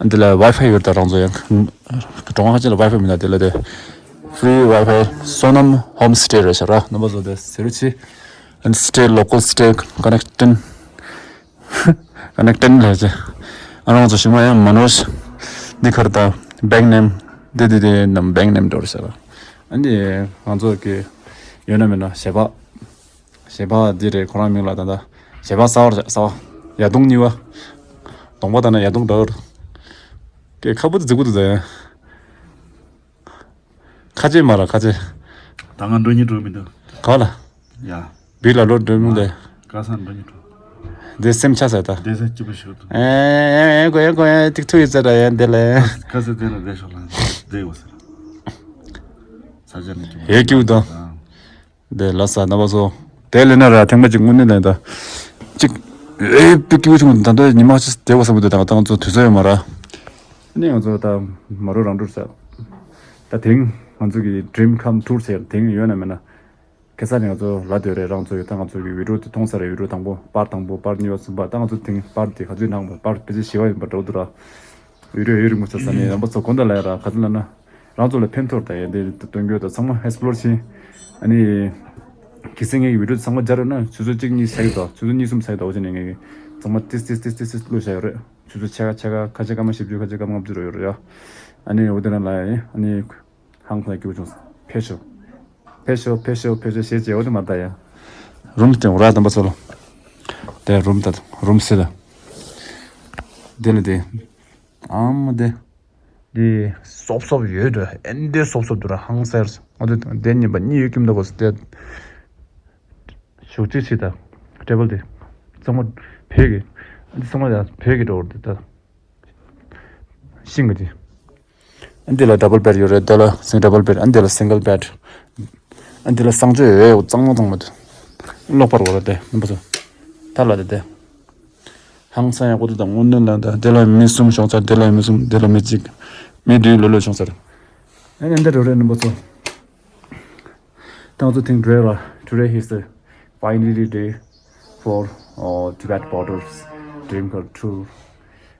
ཨ་འདི་ལ་Wi-Fi ཡོད་ད་རང་ཚོ་ཡང་། གྲོང་ཁ་ཅིག་ལ་Wi-Fi མི་འདུག་དེ་ལ་དེ། Free Wi-Fi Sonam Homestay རེད་ཤག་ར་རྣམ་པ་ཚོ་དེ་ཟེར་རུ་ཆི། And stay local, stay connected. Connected ལ་ཅི། ཨ་རང་ཚོ་ཞིག་མ་ཡང་མ་ནོར། འདི་ཁར་ད་bank name འདི་འདི་འདི་རྣམས་bank name འགྲོ་རེད་ཤག་ར། ཨ་འདི་ང་ཚོ་གི་ཡོད་ན་མེད་ན་ཞེ་པ། ཞེ་པ་འདི་རེད་ཁོ་རང་མིང་ལ་ད་ལྟ་ཞེ་པ་གསར་པ་རེད་གསར་པ། ཡ་དུང་གཉིས་པ། གདོང་པ་ལྟ་ན་ཡ་དུང་འདྲ་བོ་རེད། ཀྱེ་ཁ་བུ་དེ་རྫིག་པོ་འདུག་ད་ཡ། ཁ་ཆེ་མ་ར་ཁ་ཆེ། ད་ང་འགྲོ་ཉིད་འགྲོ་མི་འདུག་ག་ལ། ཡ། བི་ལ་ལོ་འགྲོ་མི་འདུག་ཀ་ས་འགྲོ་ཉིད་འགྲོ། འདི་སེམས་ཆགས་ས་ད། འདི་ས་སྐྱིད་པོ་ཞིག་འདུག་ཨེ་ཨེ་ཨེ་གོ་ཡ་གོ་ཡ་ཏིག་ཐུ་ཡི་ཙ་ར་ཡ་འདི་ལ། ཁ་ས་དེ་ལ་བསྡད་ཤོག་ལ་བསྡད་ཡོད་ས་ར། ས་ཆ་ནས་སྐྱིད་པོ། ཡ་སྐྱིད་པོ་འདུག་ཨ། དེ་ལ་ས་རྣམ་པ་ཚོ། དེ་ལས་ན་ར་ཐེངས་མ་གཅིག་དངོས་གནས་ལན་ད། གཅིག་ཨེ་པི་ཀིའུ་ཆུང་ད་ལྟ་ཉི་མ་གཅིག་བསྡད་པ་བསམ་གྱི་འདུག་ད་ང་ཚོ་དུས་ཚོད་ཡོད་མ་ར། ནས་ང་ཚོ་ད་མ་རུ་རང་འགྲུར་ཟེར། ད་དེང་ང་ཚོ་གི་dream come true ཟེར་དེང་ཡོད་ན་མེད་ན། ཁ་སང་ནས་ང་ཚོ་ལབ་བསྡད་རེད་རང་ཚོ་ཡོད་ད་ང་ཚོ་གི་video དེ་མཐོང་ས་རེད་video དང་པོ་པར་དང་པོ་པར་གཉིས་པ་གསུམ་པ་ད་ང་ཚོ་དེང་པར་དེ་ག་ཚོད་ནང་པར་དཔེ་ཆ་བཞི་པ་ཡིན་པ་འགྲོ་འདུག་ར། བི་ཌིའོ་ཡོད་རིང་མོ་ཆགས་ས་ནས་རྣམ་པ་ཚོ་གོ་འདྲ་ལ་ཡ་ར་ག་ཚོད་ལ་ན། རང་ཚོ་ལ་ཕན་ཐོགས་དང་ཡ་དེ་སྟོན་རྒྱུ་དང་ཚང་མ་ཨེག་སི་པི་ལོར་བྱེད། ཨ་ནི། གལ་སྲིད་ངའི་བི་ཌིའོ་ཚང་མ་སྦྱར་ཡོད་ན་ཆུ་ཚོད་གཅིག་གཉིས་ཆགས་ཀྱི་འདུག་ཆུ་ཚོད་གཉིས་གསུམ་ཆགས་ཀྱི་འདུག་འོ་ཅི་ནས་ངས་ཚང་མ་ཏིས་ཏིས་ཏིས་ཏིས་ཏིས་བླུགས་བཞག་ཡོད་རེད། ཆུ་ཚོད་ཕྱེད་ཀ་ཕྱེད་ཀ་ཁ་ཤས་སྐར་མ་བཞི་བཅུ་ཁ་ཤས་སྐར་མ་ལྔ་བཅུ་རེ་ཡོད་རེད་ཡ། ཨ་ནི་འོ་དེ་རང་ལ་ཡ་ཨ་ནི། ཧང་སང་སྐྱིད་པོ་བྱུང་། ཕེབས་ཤོག་ཕེབས་ཤོག་ཕེབས་ཤོག་ཕེབས་ཤོག་ཞེས་བྱས་འོ་དེ་མ་ལྟ་ཡ། རུམ་སྟེང་ར་དམ་པ་ཚོ་ལ། དེ་རུམ་ད་རུམ་སེ་ད། དེ་ལ་དེ། ཨམ་དེ། འདི་སོབ་སོབ་ཡོད་འདྲ་ཨེ་འདི་སོབ་སོབ་འདུག་ར་ཧང་སེར། ང་ཚོ་དེ་གཉིས་པ་གཉིས་ཡོད་ཀྱིན་འདུག་གོ་དེ། ཞུགས་ཅིག་ཅིག་དང་ཊེ་བལ་དེ། ཚང་མ་བོད་ཀྱི། འདི་ཚང་མ་ཡང་བོད་ཀྱི་འགྲོ་བར་འདུག་ད། ཤིང་གི་དེ། ཨ་འདི་ལ་double bed ཡོད་རེད་འདི་ལ་སིང་double bed ཨ་འདི་ལ་single bed ཨ་འདི་ལ་གསང་སྤྱོད་ཡོད་ཡོད་གཙང་མ་གཙང་མ་དེ། གློག་པར་འོ་ར་དེ་རྣམ་པ་ཚོ། ད་ལ་དེ་དེ། ཧང་སང་ཡག་པོ་དེ་དང་དངོས་གནས་ལ་ད་དེ་ལ་མི་གསུམ་ཤོང་ཚར་དེ་ལ་མི་གསུམ་དེ་ལ་མི་གཅིག་མི་བདུན་ལོ་ལོ་ཤོང་ཚར། ཨ་ནི་འདི་འགྲོ་རེད་རྣམ་པ་ཚོ། ད་ང་ཚོ་དེང་འགྲོ་ཡ་ལ་today is the finally day for uh, Tibet borders dream come true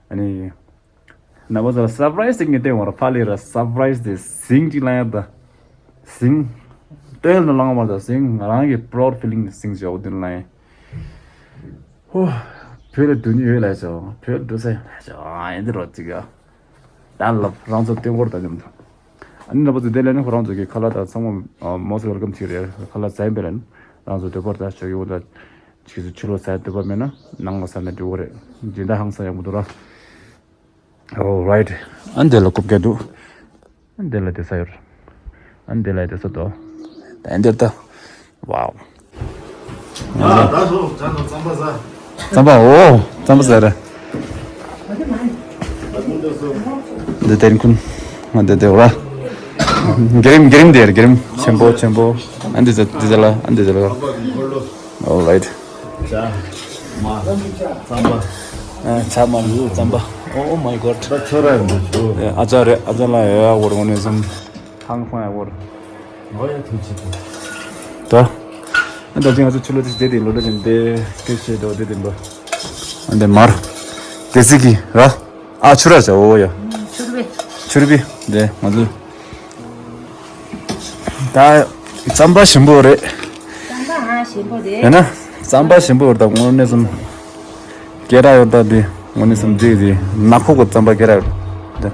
ཨ་ནི། རྣམ་པ་ཚོ་ལ་སར་པ་རའི་སི་ཞིག་ངས་སྟོན་བར་ཕ་ལེ་ར་སར་པ་རའི་སི་དེ་ཟིང་ཅིག་ལ་ཡ་ད། ཟིང་། སྟོན་ལ་ལངས་བར་ད་ཟིང་ང་རང་གི་proud feeling ཟིང་ཅིག་འོ་དེ་ལ་ཡ། ཧོ། བོད་ལ་སྡོད་ཉིན་ཡོད་ལ་ཡ་ཅོ་བོད་ལ་སྡོད་ས་ཡོད་ལ་ཡ་ཅོ་ཨ་ཡིན་དེ་རོ་ཅིག་ཡ། ད་ལབ་རང་ཚོ་སྟོན་སྐོར་ད་ཉམས་དང་། ཨ་ནི་རྣམ་པ་ཚོ་དེ་ལ་ནི་ཁོ་རང་ཚོ་གི་ཁ་ལག་ད་ཚང་མ་most welcome ཅིག་རེད་ཁ་ལག་ཟ་ཡིན་པས་ལ་ནི་རང་ཚོ་སྡོད་པར་ད་ཞོག་ཡོད་ལ་ཅིག་ཚོ་ཆུ་ལོག་ཟ་སྡོད་པ་མེད་ན་ནང་ལ་ཟ་ན་འགྲིག་གི་རེད། སྦྱིན་བདག་ཧང་སང་ཡག་པོ་འདུག་ར། Alright. ཨ་འདི་ལ་རྐུབ་བཀལ་འདུག་ཨ་འདི་ལ་བསྡད་ས་ཡོད། ཨ་འདི་ལ་བསྡད་ས་འདུག་ཨ་འདིར་ལྟ། Wow. ད་ད་སོ་ད་ནོ་རྩམ་པ་ཟ། རྩམ་པ་འོ་རྩམ་པ་ཟ་ར། འདི་དེར་ཁུན། ཨ་འདི་དེ་འོ་ར། གེ་རིམ་གེ་རིམ་དེར་གེ་རིམ་ཆེན་པོ་ཆེན་པོ། ཨ་འདི་ཟ་འདི་ཟ་ལ་ཨ་འདི་ཟ་ལ། Alright. ཇ། མ། རྩམ་པ། ཨ་ཇ་མ་ལུ་རྩམ་པ། Oh my god. ད་ཁྱོད་ར་འདི་ཆུ། ཨ་ཅག་རེད་ཨ་ཅག་ལ་ཡོད་ཡ་བོར་ངོ་ནས་སམ། ཧང་ཧང་ཡ་བོར། ཨོ་ཡ་ཐུགས་རྗེ་ཆེ། ད། ཨ་ད་ཅི་ང་ཚོ་ཆུ་ལོ་དེ་བསྡད་དེ་ལོ་ལོ་ཅན་དེ་སྐད་བཤད་དོ་བསྡད་དེ་འབའ། ཨ་འདི་མར། དེ་ཚིག་གི་ར། ཨ་ཆུ་ར་ཅ་འོ་ཡ། ཆུ་རུ་བེ། ཆུ་རུ་བེ་དེ་ང་ཚོ། ད་རྩམ་པ་ཞིམ་པོ་རེད། རྩམ་པ་ཧ་ཞིམ་པོ་རེད། ཡང་ན་རྩམ་པ་ཞིམ་པོ་རེད་ད་དངོས་གནས་སམ། སྐད་གྲགས་ཡོད་ད་དེ་དངོས་གནས་སམ་རྫིག་རྫིག་ནག་ཁོག་གི་རྩམ་པ་སྐད་གྲགས་ཡོད་ད།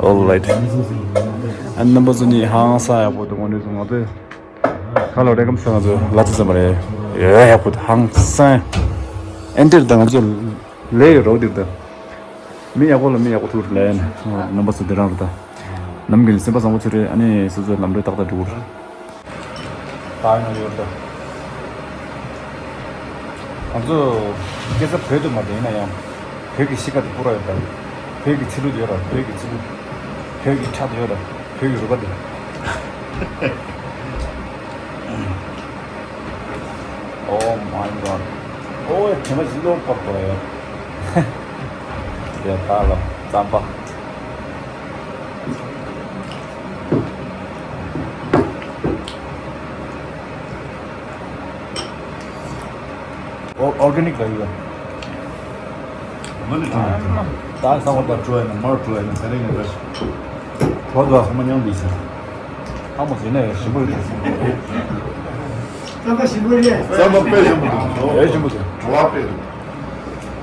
Alright. ཨ་རྣམ་པ་ཚོ་ནི་ཧང་སང་ཡག་པོ་འདུག་དངོས་གནས་སམ་ང་ཚོས་ཁ་ལོ་རེ་ཀམ་སང་ང་ཚོ་ལ་ཙི་ཙམ་རེད་ཡོད་ཡག་པོ་འདུག་ཧང་སང་། ཨེ་འདིར་ད་ང་ཚོ་ལས་ཡོད་རོགས་འདིར་ད། མི་ཡག་པོ་ལ་མི་ཡག་པོ་ཐུག་རེད་ལན། རྣམ་པ་ཚོ་འདི་རང་རེད་ད། ནམ་རྒྱུན་སེམས་པ་བཟང་པོ་བྱེད་རེད། ཨ་ནི་སོ་སོའི་ལམ་འགྲོ་ཏག་ཏག་འགྲོ་གི་རེད། ད་ཡིན་ན་ཡོད་ད། ང་ཚོ་སྐྱེས་ས་བོད་དུ་མ་བསྡད་ན་ཡང་། བོད་ཀྱི་གཤིས་ཀ་དེ་སྤུ་ར་ཡོད་ད། བོད་ཀྱི་ཚེ་ལུ་དེ་ཡོད་ར། བོད་ཀྱི་ཚེ་ལུ། བོད་ཀྱི་ཁྲག་དེ་ཡོད་ར། བོད་ཀྱི་རུས་པ་དེ། Oh my god. ཨོ་དེ་མ་ཞིག་ལོ་པགས་པ་ཡོད། དེ་ད་ལ་རྩམ་པ། ཨོ་ཨོར་གེ་ནིག་རེད་ཡོད། ད་ས་འོག་པ་བྲོ་ཡིན་ན་མར་བྲོ་ཡིན་ན་ས་རིང་ནས་རེད། བྲོ་དོ་ས་མ་ཉམས་འདུག་ཟེར། ཨ་མོ་ཟེར་ན་ཡང་ཞིམ་པོ་རེད། རྩམ་པ་ཞིམ་པོ་རེད། རྩམ་པ་དཔེ་ཞིམ་པོ་འདུག་ཨེ་ཞིམ་པོ་འདུག་བྲོ་བ་དཔེ་འདུག་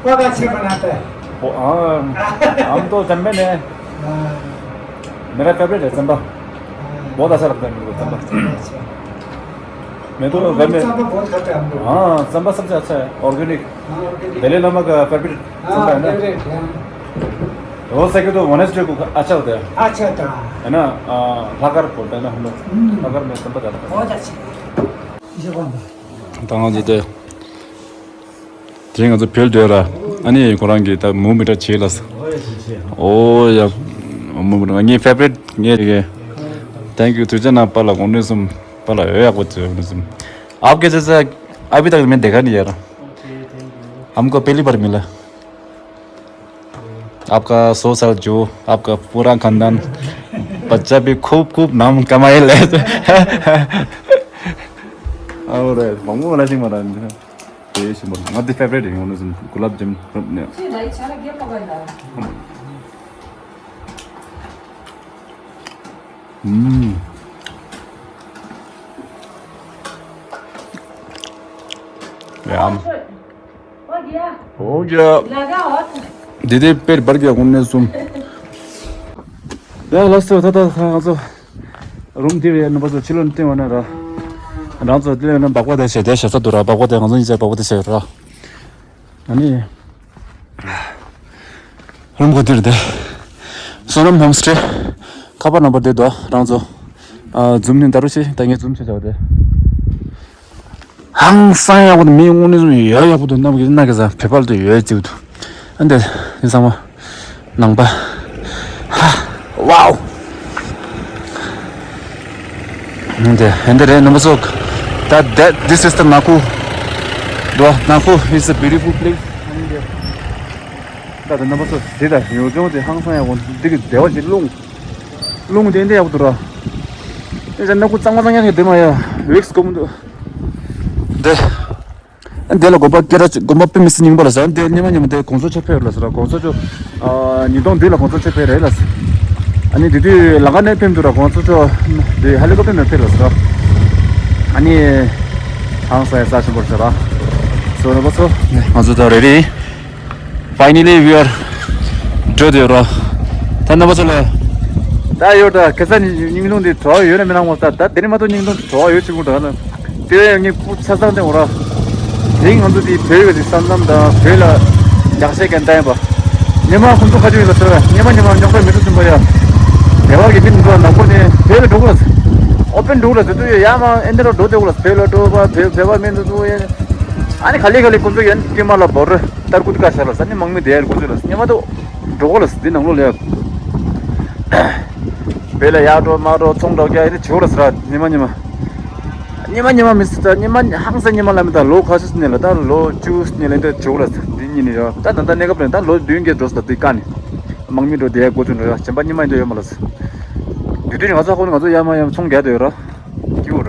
ཀ་ཀ་ཆེ་པ་ན་ཏེ། ཨོ་ཨ་ཨམ་ཏོ་ཙམ་པ་ནས། ཨ། མེ་ར་ཀ་པེ་རེད་རྩམ་པ། ཨོ་ད་ས་རབ་ད་མི་རྩམ་པ། མེ་ཏོ་ར་མེ། རྩམ་པ་བོད་ཁ་ཏེ་ཨམ་ཏོ། ཨ་རྩམ་པ་སབ་ཅི་ཨ་ཆ་ཨོར་གེ་ནིག་ཨ་ཨོར་གེ་ནིག་དེ་ལས་བླ་མ་ག་པེ་པེ་རྩམ་པ་ཡིན་ན། ཨ་ཨོར་གེ་ནིག་ཡང་། ཨོ་ས་ཀེ་ཏོ་ཝ་ནེ་སི་ཌེ་ཀུ་ཨ་ཆ་ཨོ་ཏེ། ཨ་ཆ་ད། ཡིན་ན་ཨ་ལྷག་དཀར་པོ་ད་ན་ཧུ་ལོ། ཨུམ། ལྷག་དཀར་མེ་རྩམ་པ་ད་ད། ཨོ་ད་ཆ། ད་ང་ཚོ་དེ། དེ་ང་ཚོ་བོད་སྡོད་ར། ཨ་ནི་ཁོ་རང་གིས་ད་མུ་མི་ཏྲ་བྱེད་ལ། ཨོ་ཡ། མུ་མི་ཏྲ་ངའི་ཕེ་ཝ་རི་ཊི་ངའི་དེ་ག Thank you. དུས་ཚོད་ནང་པ་ལ་དགོངས་དོན་གསུམ། པ་ལ་འོས་ཡག་པོ་བྱོས་དགོངས་དོན་གསུམ། आप के जैसा अभी तक मैं देखा नहीं यार। हमको पहली बार मिला। आपका सौ साल जो, आपका पूरा खानदान, बच्चा भी खूब खूब नाम कमाए ले। और मम्मी वाला सिंह महाराज। དེ་ཞིམ་པོ། ང་འདི་ཕེ་ཝ་རི་ཊི་ཡིན། ཡོང་ནས་སུ་གུ་ལབ་ཇམ་རབ་ནས། ཨུམ། ཡ། ཨོ་ཡ། འདི་དེ་དཔེར་འབར་གྱི་ཡོང་ནས་སུ། ཡ་ལགས་སོ། ད་ད་ང་ཚོ། རུམ་དེ་བས་ནུ་བ་ཚོ་ཕྱི་ལོགས་བསྟན་བ་ན་ར། རང་ཚོ་དེ་ལས་ན་སྦག་པ་དེ་བྱས་དེ་བྱས་ས་འདུག་ར། སྦག་པ་དེ་ང་ཚོ་གཉིས་ཆ་སྦག་པ་དེ་བྱས་ར། ཨ་ནི། རུམ་གོ་དེ་རེད་དེ། བསོད་ནམས་ཧོམ་སི་ཊེ། ཁ་པར་ནམ་བར་དེ་འདུག་རང་ཚོ། ཨ་འཛུམ་ནི་ད་རུ་ཤི་ད་ངས་འཛུམ་ཆེ་བྱ་བ་དེ། ཧང་སང་ཡག་པོ་འདུག་མི་དངོས་གནས་སུ་ཡོད་ཡག་པོ་འདུག་སྣ་བུག་གི་སྣ་གི་ས་བོད་པ་ལ་དུ་ཡོད་ཅིག་འདུག་ཨ་འདི་འདི་ཚང་མ་ནང་པ། ཧ། ཝའོ། འདི་འདི་རེད་རྣམ་པ་ཚོ། That, that, this is the Nakhu. The Nakhu is a beautiful place. ད་ལྟ་རྣམ་པ་ཚོ་དེ་ལྟར་ཡོད་ཅུང་དེ་ཧང་སང་ཡག་པོ་འདི་གི་བདེ་བ་ཅིག་རླུང་རླུང་དེ་འདི་ཡག་པོ་འདུག་ར། དེ་ཚོ་ནག་ཁུ་གཙང་མ་གཙང་ཡག་གི་དེ་མ་ཡ་ཝིག་སི་སྒོར་མོ་འདུག་འདི། འདི་ལ་དགོན་པ་སྐད་གྲགས་དགོན་པ་དཔེ་མི་སྲིད་རྙིང་པ་ལ་ཟེར། འདི་སྙེ་མ་སྙེ་མ་འདི་གོང་ས་མཆོག་ཕེབས་ལ་ཟེར། གོང་ས་མཆོག་ཨ་ཉིས་སྟོང་བདུན་ལ་གོང་ས་མཆོག་ཕེབས་རེད་ལ་ཟེར། ཨ་ནི་དེ་དུས་ལམ་ཁ་ནས་ཕེབས་འདུག་ར། གོང་ས་མཆོག་འདི་ཧེ་ལི་ཀོབ་ཊར་ནས་ཕེབས་ལ་ཟེར། ཨ་ནི་ཧང་སང་ཡ་ས་ཆེན་པོར་ཟེར་ར། སོ་ར་པ་ཚོ་ང་ཚོ་ད་རེ་རེ། Finally, we are འགྲོ་དེ་ར། ད་རྣམ་པ་ཚོ་ལ། ད་ཡོད་ད་ཁ་སང་ནི་སྙིང་རླུང་འདི་བྲོ་བ་ཡོད་ན་མི་སྣང་བ། ད་ད་དེ་ནི་མ་གཏོགས་སྙིང་རླུང་འདི་བྲོ་བ་ཡོད་ཅིག་མོ་འདྲ་ལ། དེ་བས་ངས་སྐུ་ཆ་ཚང་སྟེང་འོ་ར། དེ་ང་ཚོ་དེ་བོད་ཀྱི་དེ་ས་མཚམས་དང་བོད་ལ་རྒྱག་ཤེས་མཁན་ད་ཡིན་པ། ཉི་མ་ཁོང་ཚོ་ཁ་ཆུ་ཡིན་ལ་ཟེར་བ། ཉི་མ་ཉི་མ་རྙོག་དྲ་མི་འདུག་ཟིན་པ་ཡ། དེ་བ་གི་མི་འདུག་ནག་པོ་ནི་བོད་ལ་འགྲོ་གི་ལ། ཨོ་པན་འགྲོ་གི་ལ་ཟེར་དུས་ཡ་མ་ཨེ་འདི་ར་འགྲོ་དེ་གི་ལ། བོད་ལ་འགྲོ་བ་བོད་བོད་པ་མི་འདུག་ཟེར་ཡ། ཨ་ནི་ག་ལེ་ག་ལེ་ཁོང་ཚོ་ཡན་ཀི་མ་ལ་བོར་ར། ཏར་ཀུ་ཏི་ཀ་ཤ་ལ་ས་ནི་མང་མི་དེ་ཡར་འགོ་ཚུགས་ལ་ཉི་མ་དུ་འགྲོ་གོ་ལ་ས་འདི་ནང་ལོ་ལས། བེ་ལ་ཡར་འགྲོ་མར་འགྲོ་ཚོང་འགྲོ་རྒྱ་ཡིན་ཆུ་ལ་ས་ར་ཉི་མ་ཉི་མ། ཉི་མ་ཉི་མ་མི་སྲིད་ད་ཉི་མ་ཧང་སང་ཉི་མ་ལ་མི་ད་ལོ་ཁ་ཤས་ཉེ་ལ་ད་ལོ་བཅུ་ཉེ་ལ་འདི་ཆུ་ལ་ས་འདི་ཉིན་ནི་ཡོད་ད་ད་ད་གནས་སྐབས་ནས་ད་ལོ་བདུན་བརྒྱད་འགྲོ་ས་ད་འདི་ཀ་ནི་མང་མི་འགྲོ་དེ་འགོ་ཚུགས་འགྲོ་ཡ་བྱམས་པ་ཉི་མ་ཡིན་འགྲོ་ཡོད་མ་ལ་ས། དེ་དུས་ང་ཚོ་ཧ་གོ་ནི་ང་ཚོ་ཡ་མ་ཡ་མ་ཚོང་རྒྱ་དོད་ར་སྐྱིད་པོ་ར།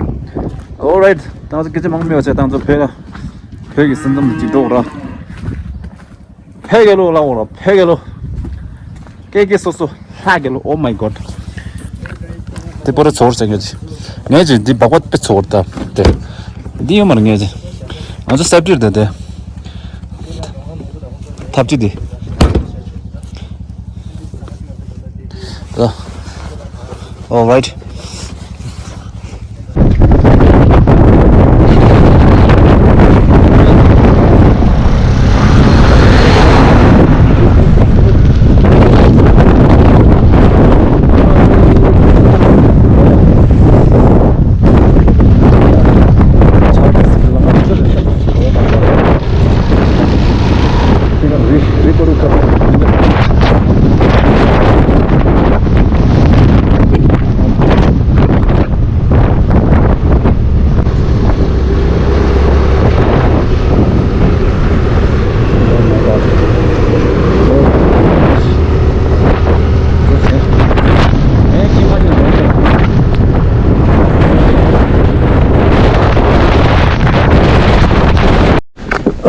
Alright ད་ང་ཚོ་སྐད་ཆ་མང་མི་བ་བྱས་ད་ང་ཚོ་བོད་ལ་བོད་ཀྱི་སེམས་ཙམ་དུ་ཅིག་འགྲོ་ར། ཕེ་གེ་ལོ་ལ་འོ་ར་ཕེ་གེ་ལོ། ཀེ་ཀེ་སོ་སོ་ལྷ་གེ་ལོ། Oh my god. དེ་པོ་ར་ཚོར་ཟེར་ངེས་ཅི། ངེས་ཅི་འདི་སྦག་སྦག་དཔེ་ཚོར་ད་དེ། འདི་ཡོད་མ་རེད་ངེས་ཅི། ང་ཚོ་སེབ་ཊི་རེད་དེ། ཐབས་ཅི་འདི། ད། All right.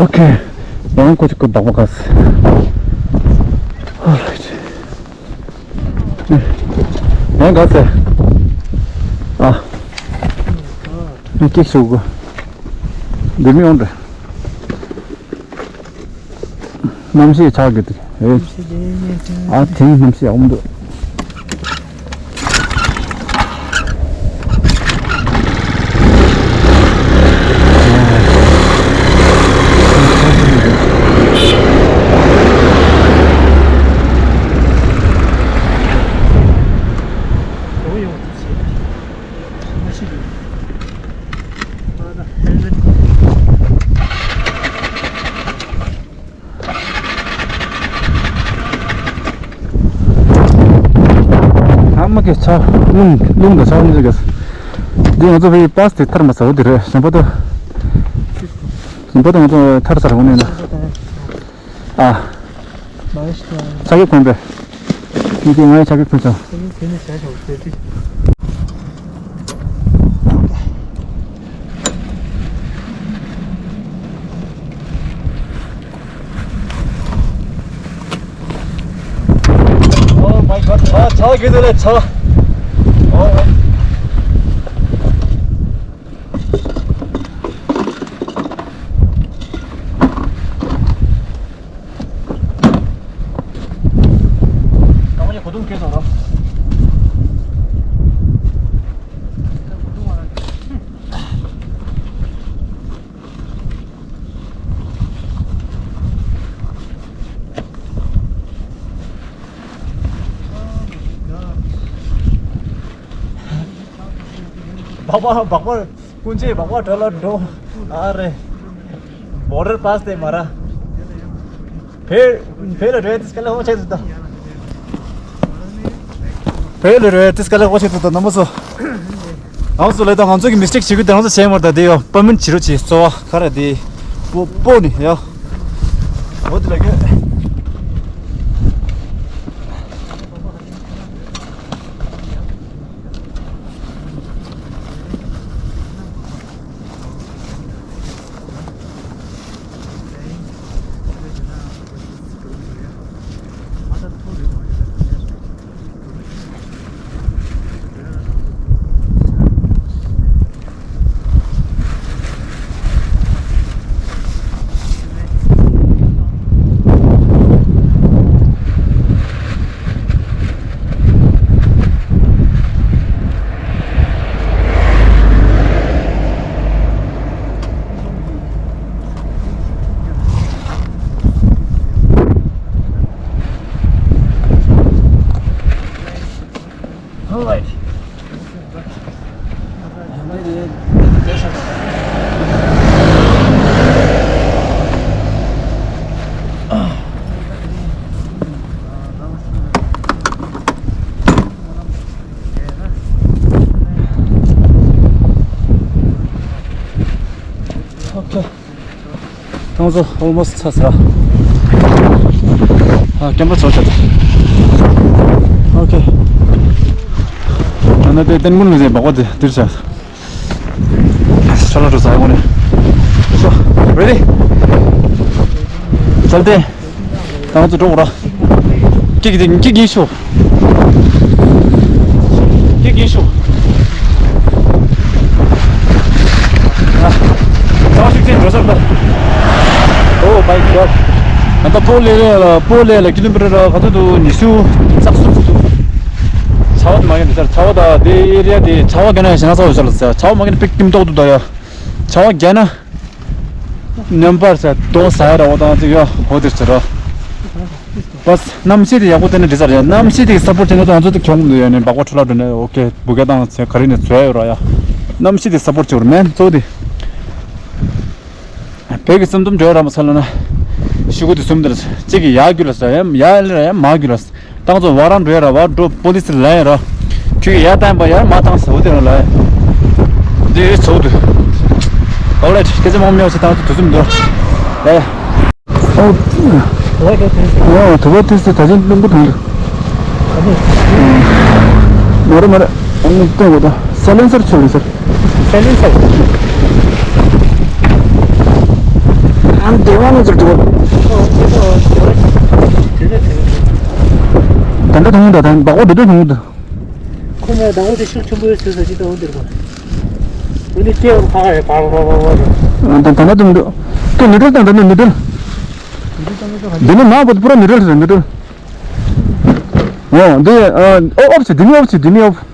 ཨོ་ཁེ། ཡང་ཁོ་ཅིག་གི་བདག་པོ་ག་སི། ཨོ་རའིཊ། ཡང་ག་སི། ཨ། ངས་ཀིག་ཞུ་གོ། འདི་མི་འོང་འདྲ། གནམ་གཤིས་ཆག་གི་འདུག་ཨེ། ཨ་དེ་གནམ་གཤིས་ཡག་པོ་འདུག་ཨ་མ་ཀེ་ཆ་རླུང་རླུང་དང་ཆ་རླུང་ཟེར་གི། འདི་ང་ཚོ་བའི་པཱས་དེ་ཐར་མ་ཟ་བོ་དེ་རེད། གཞན་པ་དང་གཞན་པ་དང་ང་ཚོ་ཐར་ཚར་འོང་ནས་ན། ཨ། ཆ་གེ་འཁོན་པས། ཁྱེད་ཀྱིས་ང་ཡི་ཆ་གེ་འཁོན་ཆོག Oh my god. ཆ་གེ་དེ་ལས་ཆ། Oh my. སྦག་སྦག་སྦག་སྦག་སྐུ་མཆེད་སྦག་སྦག་བྲོས་ལ་འགྲོ། ཨ་རེ། བོ་ཌར་པཱས་དེ་མ་ར། བེ་བེ་ལ་རེད་དིས་ཀ་ལ་ཧོ་ཆེ་ཏུ་ད། བེ་ལ་རེད་དིས་ཀ་ལ་ཧོ་ཆེ་ཏུ་ད་ནམ་སོ། ང་ཚོ་ལས་དང་ང་ཚོ་གི་མི་སི་ཊེག་བྱེད་རྒྱུ་དེ་ང་ཚོ་བྱས་མ་རེད་ད། དེ་ཡོ་པ་མིན་བྱེད་རོགས་བྱེད། གཙོ་བོ་ག་རེ་དེ་པོ་པོ་ནི་ཡོ། འོ་དེ་ལ་གི། All right. Okay. ཐང་ཚོ་ཨོལ་མོ་སི་ཚར་ཚར། ཨ་ཀེམ་པ་ཚོ་ཆད། ཨོ་ཁེ། ད་ནི་དེ་ཏན་ཀུན་ལ་ཟེར་བག་བ་དེ་འདིར་ཆགས། ཆ་ལ་འགྲོ་ས་ཡོང་ནས། ཤོ། རེ་ཌི། ཚལ་ཏེ། ད་ང་ཚོ་འགྲོ་དགོས་ར། ཀིག་ཀིག་ཡིན་ཤོག་ཀིག་ཡིན་ཤོག་ཨ། ཚ་བ་ཤུགས་ཆེན་འགྲོ་ས་རེད་ད། Oh my god. ད་ལྟ་པོ་ལེ་ལ་པོ་ལེ་ལ་ཀི་ལོ་མི་ཊར་ག་ཚོད་འདུག་ཉི་ཤུ་རྩ་གསུམ་ཙམ་འདུག་ཆར་པ་དེ་མ་ཡིན་ནི་ཆར་ཆར་པ་ད་དེ་ཨེ་རི་ཡ་དེ་ཆར་པ་རྒྱག་ན་ཡང་ཞེད་སྣང་ཚ་བོ་ཆར་ལ་ཟེར། ཆར་པ་མ་རྒྱག་ན་པིག་ཀིམ་ཏོག་འདུག་ད་ཡ། ཆར་པ་རྒྱག་ན། མཉམ་པར་ཟེར་རྡོ་ཟ་ཡ་ར་འོ་དང་ཅིག་ཡོ་འོ་དེར་ཟེར་རོ། བས་གནམ་གཤིས་དེ་ཡག་པོ་བསྟན་ན་འགྲིག་ས་རེད། གནམ་གཤིས་དེ་སཔོར་བྱས་ན་ང་ཚོ་ང་ཚོ་དེ་གྱོང་འདུག་ཡ་ནས་སྦག་སྦག་འཕྲོ་བརླག་འགྲོ་ནས་ཨོ་ཁེ་བུ་ག་དང་ཚེ་ག་རེ་ནས་བཟོ་ཡ་ཡོད་ར་ཡ། གནམ་གཤིས་དེ་སཔོར་བྱེད་དགོས་རེད་མེན་གཙོ་བོ་དེ། བོད་ཀྱི་སེམས་སྡུག་འགྲོ་ཡ་ར་མ་ཚར་ལ་ན། ཤུ་གུ་དེ་གསུམ་དེར་གཅིག་གིས་ཡར་རྒྱུ་ལ་ཟ་ཡ་ཡར་ལ་ར་ཡ་མར་རྒྱུ་ལ་ཟ། ཏང་ཚོ་བ་རང་འགྲོ་ཡ་ར་བ་འགྲོ་པོ་ལི་སི་ལ་ཡ་ར། ཁྱོད་ཀྱི་ཡ་ཏང་པ་ཡར་མ་ཏང་ཟེར་བ་དེ་ར་ལ་ཡ། འདི་ཡོད་ཚོགས་འདུག་ཨོ་ལེ་སྐད་ཆ་མང་མོ་ཡོད་ས་ཏང་ཚོ་དུས་ཚོད་མི་འདུག་ལ་ཡ། ཨོ། ཨོ་དུ་བ་དུས་སུ་ད་ཆེན་རླུང་པོ་ཐོང་འདུག་མ་རེད་མ་རེད། ཨ་ནི་སྟོན་དགོས་ད་སེ་ལེན་སར་ཆོད་རེད་ཟེར། སེ་ལེན་སར། ཨ། སྡེ་བ་ནས་ཚུར་འགྲོ། ད་ལྟ་ཐོན་གྱི་འདུག་ད་བག་པ་འདི་འདྲ་ཐོན་གྱི་འདུག་ཁོ་ནས་དང་པོ་དེ་ཤུགས་ཆེན་པོའི་ཚུལ་ཟ་ཅིག་དང་འདིར་གོ། འདི་ནི་སྐྱེ་བར་ཁ་ཁ་རེད། བར་བར་བར་བར་རེད། ད་ད་ན་དུང་འདུག་ཀྱི་ནི་ཏྲལ་དང་ད་ནི་ནི་ཏྲལ། འདི་ནི་མ་བུ་པུ་ར་ནི་ཏྲལ་རེད། ནི་ཏྲལ། འོ་འདི་ཨོ་ཨོབ་ཆི་འདི་ནི་ཨོབ་ཆི་འདི་ནི་ཨོབ།